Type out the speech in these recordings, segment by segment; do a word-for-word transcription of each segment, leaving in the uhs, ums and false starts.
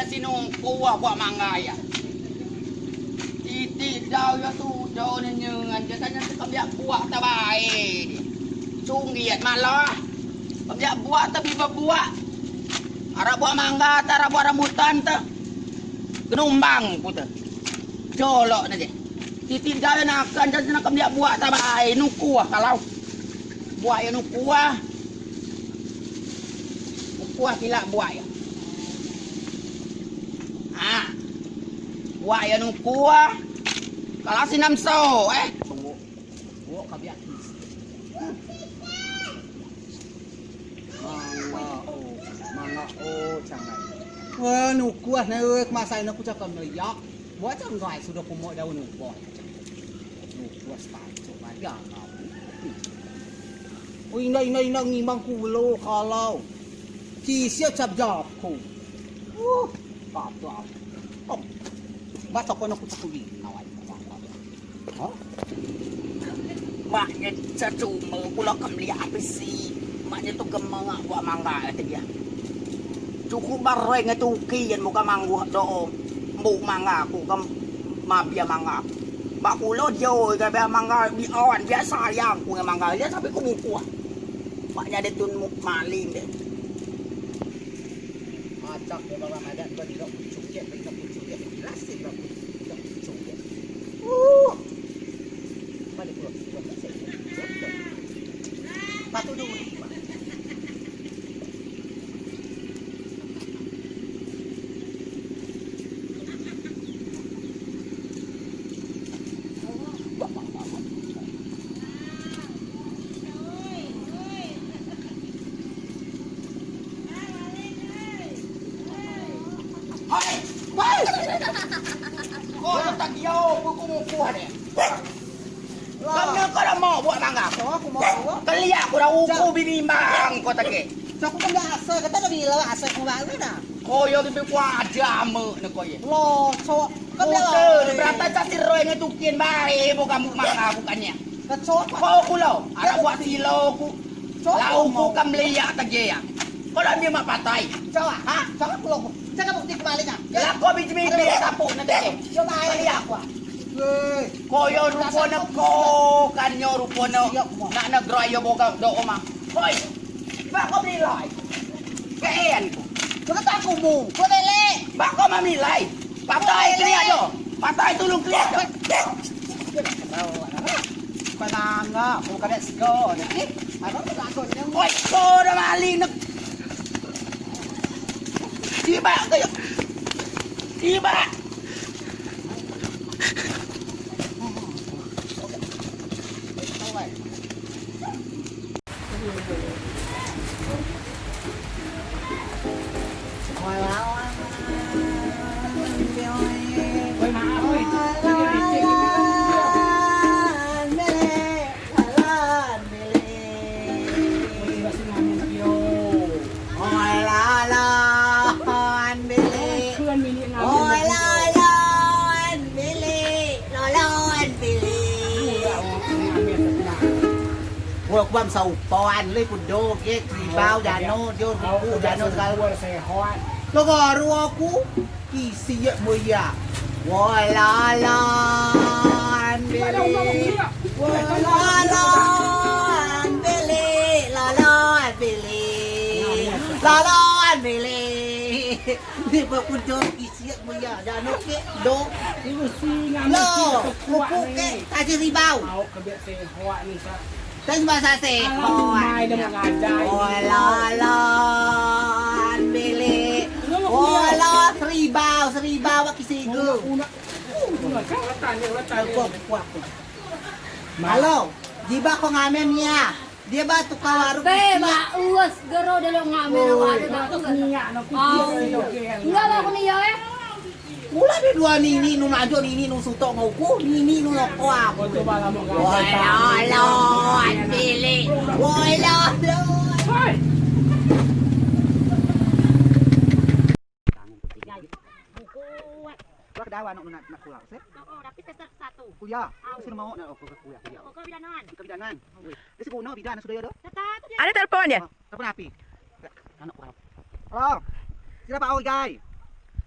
Si nungkuah buak mangga yo. Titik dau yo sudo ne nyen, jano ne kemliak buak ta bae. Sungiat malah. Kemliak buak ta bi bebuak. Ara buak mangga ta, ara buak rambutan ta. Genumbang ku ta. Jolok ne je. Titik dau yo nakan, jano ne kemliak buak ta bae, nungkuah kalau. Buak yo nungkuah. Nungkuah kilak buak yo. Ha. Buak yo nungkuah. Kalau si nam so, eh. Tunggu. Tunggu, kabiak. Mangga, oh. Mangga, oh, cangai. Wah, nungkuah ne, eh, kemasan ne ku cakap meliak. Buak cangai sudo ku mok daun ubah. Nungkuah sepacok lagi anak. Oh, ina, ina, ina, ngimang kulo kalau. Kisio cap jaku. Uh, apa? Oh. Mak toko ne ku cakuli. Nawai. Hah? Mak ne cacuma kulo kemliak api si. Mak ne tu gemengak buak mangga, kata dia. Cukup baroi ngetuki yen buka mangguh do. Mbuk mangga ku ke mabia mangga. Bak kulo dio ke bia mangga bi on, bia sayang ku ngen mangga. Dio sampai ku mungkuah. Mak nyade tun mu-, maling de. Acak de bawang adat, ba dilo kucung je, ba dilo kucung je. Jelas si ba kucung je. Uh. Balik pulang. Patu dulu. Hai, hai. Ko tak dia, ko, ko mau kuat deh. Lah. Kami ko dah mau buak mangga. Kau aku mau buak. Keliak ko dah uku bini bang ko tak ke. Cok ko dah asa, kata dah bila asa ko bang dah. Ko yo gitu kuat aja ame ne ko ye. Lo, cok. Kau dah berata cacir roi ngetukin bae, bo kamu mangga bukannya. Kecok. Ko kulo, ada buak silo ku. Lau ku kemliak tege ya. Ko dah dia mak patai. Cok. Ha? Cok kulo. Cok bukti kembali kan. Lah ko biji bibir sapuk ne tege. Cok bae. Kemliak ku. Koyo rupo ne ko, kan nyo rupo ne. Nak negro ayo boga do oma. Hoi. Bak ko beli lai. Keen. Kau tak kumu. Kau beli. Bak ko mami lai. Patai keliak do. Patai tulung keliak do. Kau nangga, kau kada sego. Eh, aku tak kau nyang. Hoi, ko dah mali ne. Tiba ke. Tiba. Oi lolon bilik. Oi lolon bilik. Lolon bilik. Wah, kuam saupan le kudo ke ribau dano, dio ruku dano segalo. Lo garo aku. Kisiak mulia. Woi lolon bilik. Woi lolon bilik. Lolon bilik. Lolon bilik. Ni buat kudo kisiak mulia. Dano ke do. Lo, pupuk ke tajih ribau. Teng bahasa sehat. Oi lolon bilik. Oi lo seribau, seribau bak kisiak. Halo, jibeak ko ngamen ya. Dio ba tukang warung. Be, ba uas gero de lo ngamen. Enggak ba aku ni ya, eh. Mula de duai nini nu majo, nini nu sutok ngen uku, nini nu loko aku. Woi lolon bilik. Woi lolon. Lah kedau anok nu nak, nak kuliah, se? Oh, tapi semester satu. Kuliah, aku suruh mau nak, oh, kuliah, kuliah. Kebidanan. Kebidanan. Isi kuno bidan sudah ya, do? Ada telepon ya? Telepon api? Halo. Siapa, oi, gai?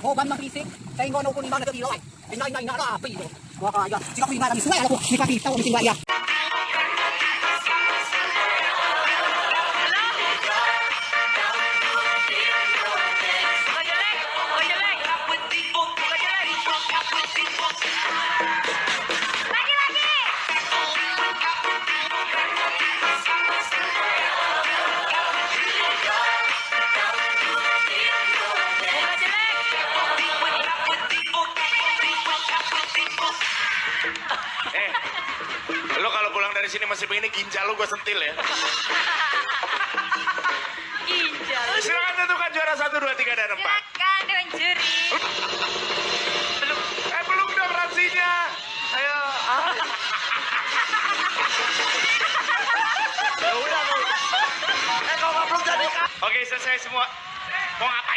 Hoban memang berisik, sehingga nunggu lima menit lebih lama. Ina, ina, ina, rapi tu. Wah, kaya, jika aku ingat, kami suai, aku, ni kaki tahu, mesti buat, ya. Sini masih begini, ginjal lu gua sentil ya. Ginjal. Silakan tentukan juara satu, dua, tiga, dan empat. Silakan, dewan juri. Eh, belum dong racinya. Ayo. Ah. Ya udah, kalau, eh, kalau nggak belum jadi. Oke, selesai semua. Mau ngapain?